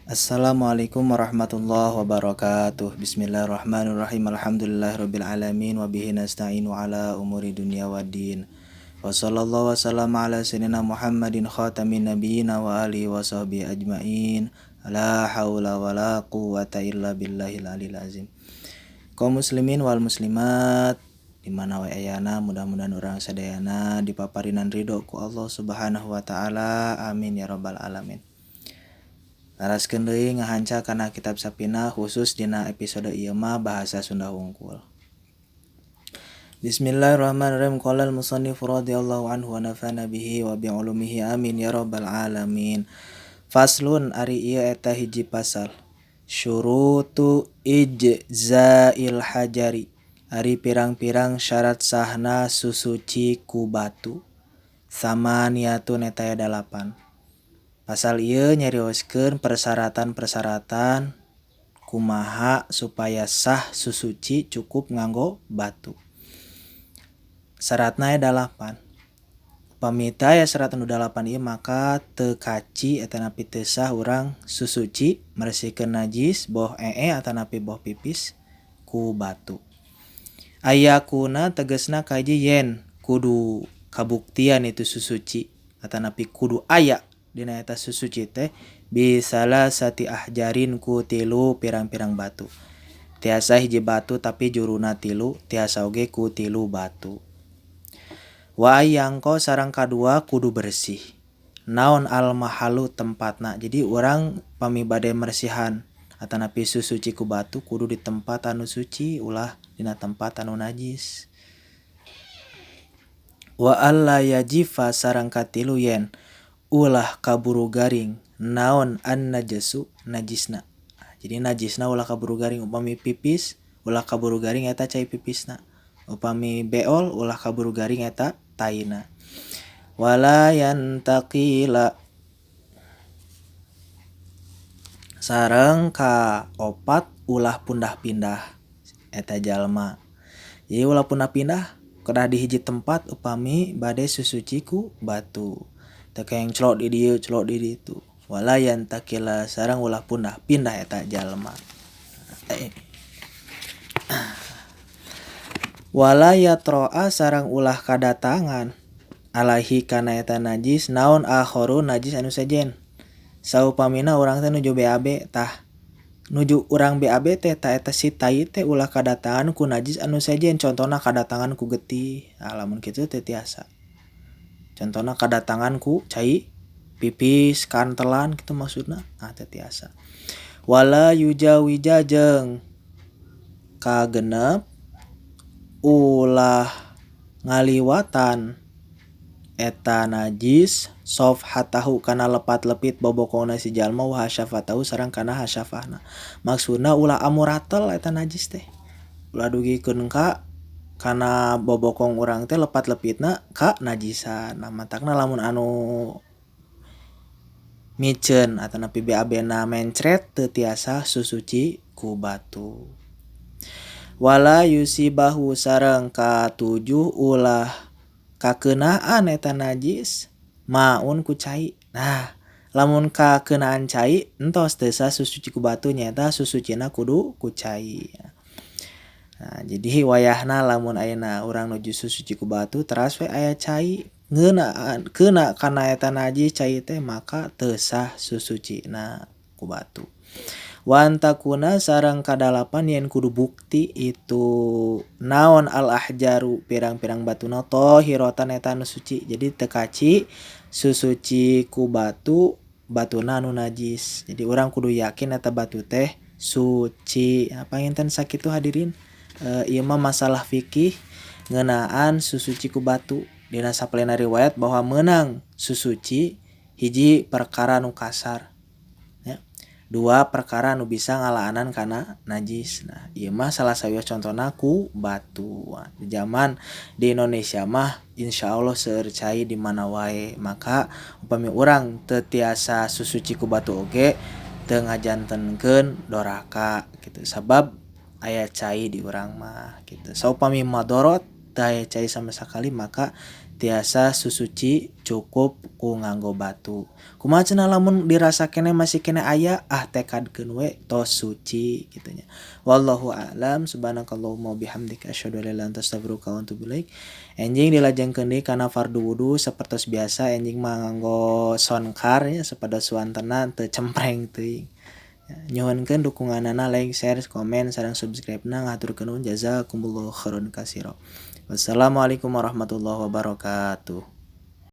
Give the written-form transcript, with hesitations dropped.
Assalamualaikum warahmatullahi wabarakatuh. Bismillahirrahmanirrahim. Alhamdulillahirabbil alamin wa bihi nasta'inu ala umuri dunya waddin. Wa sallallahu wa sallama ala sayyidina Muhammadin khatamin nabiyyin wa alihi wa sahbihi ajmain. La haula wa la quwata illa billahil aliyil azim. Kaum muslimin wal muslimat di mana wae ayana, mudah-mudahan urang sadayana dipaparinan ridho ku Allah Subhanahu wa taala. Amin ya rabbal alamin. Laraskeun deui ngahanca kana kitab Sapina khusus dina episode ieu mah bahasa Sunda wungkul. Bismillahirrahmanirrahim. Qala al-musannif radhiyallahu anhu wa nafa'ana bihi wa bi ulumihi amin ya rabbal alamin. Faslun ari ieu eta hiji pasal. Syurutu ijza'il hajari. Ari pirang-pirang syarat sahna susuci ku batu. Samaniyatun eta aya 8. Pasal ieu nyarioskeun persyaratan-persyaratan kumaha supaya sah susuci cukup nganggo batu. Syaratna aya 8. Upami teu aya syarat anu 8 ieu maka teu kaci atanapi teu sah urang susuci meresikeun najis boh ee atanapi boh pipis ku batu. Ayakuna tegasna kaji yen kudu kabuktian itu susuci atanapi kudu aya dina eta susuci teh bisalasati ahjarin ku tilu pirang-pirang batu. Tiasa hiji batu tapi juruna tilu, tiasa oge ku tilu batu. Wa ayangko sareng kadua kudu bersih. Naon al mahalu tempatna. Jadi urang pami bade mersihan atanapi susuci ku batu kudu di tempat anu suci, ulah dina tempat anu najis. Wa alla yajifa sareng katilu yen ulah kaburu garing naon an najasu najisna. Jadi najisna ulah kaburu garing, upami pipis ulah kaburu garing eta cai pipisna, upami beol ulah kaburu garing eta taina. Wala yantaqila sareng ka opat ulah pundah-pindah eta jalma. Jadi ulah pundah-pindah kedah di hiji tempat upami bade susuci ku batu. Teu keng celok di dieu celok di ditu. Wala yantakila sareng ulah pundah pindah eta jalma. Wala yatroa sareng ulah kadatangan alaihi kana eta najis naon akharu najis anu sejen. Saupamina urang teh nuju BAB tah nuju urang BAB teh ta eta si tai teh ulah kadatangan ku najis anu sejen, contona kadatangan ku getih. Nah, lamun kitu teh tiasa. Contona kadatangan ku cai pipis kantelan kitu maksudna, nah teh tiasa. Wala yujawija jeung kagenep ulah ngaliwatan eta najis sofhatahu kana lepat-lepit bobokongna si jalma wa hasyafatahu sareng kana hasyafahna. Maksudna ulah amuratel eta najis teh. Ulah dugikeun ka kana bobokong urang teh lepat-lepitna ka najisan. Nah matakna lamun anu miceun atanapi BAB-na mencret teu tiasa susuci ku batu. Wala yusibahu sareng katujuh ulah kakeunaan eta najis maun ku cai. Nah lamun kakeunaan cai entos teu sah susuci ku batu, nyaeta susucina kudu ku cai. Nah, jadi wayahna lamun ayeuna urang nuju susuci ku batu teras we aya cai ngeunaan keuna kana eta najis cai teh maka teu sah susucina ku batu. Wantakuna sareng kadalapan yen kudu bukti itu naon al ahjaru pirang-pirang batuna tahiratan eta anu suci. Jadi teu kaci susuci ku batu batuna anu najis. Jadi urang kudu yakin eta batu teh suci. Apa nginten sakitu hadirin? Ieu mah masalah fikih ngeunaan susuci ku batu. Dina sapalena riwayat bahwa meunang susuci hiji perkara nu kasar, ya. Dua perkara nu bisa ngalaanan kana najis. Nah, ieu mah salah sawios contona ku batu. Nah, di zaman di Indonesia mah insyaallah seueur cai di mana wae. Maka upami urang teu tiasa susuci ku batu oge teu ngajantenkeun doraka kitu. Sabab aya cai di urang mah kitu. Saupami madorot teu aya cai sama sakali maka Tiasa susuci cukup ku nganggo batu. Kumaha cenah lamun dirasa keneh masih keneh aya ah tekadkeun we tos suci kitu nya. Wallahu a'lam subhanakallahumma wabihamdika asyhadu an la ilaha illa anta astaghfiruka wa atubu ilaik. Enjing dilajengkeun deui kana fardu wudu sapertos biasa enjing mah nganggo soundcard nya supados suantenna teu cempreng teuing. Nyuhunkeun dukunganana like, share, komen sareng subscribe na ngahaturkeun nuhun jazakumullahu khairan katsira. Wassalamualaikum warahmatullahi wabarakatuh.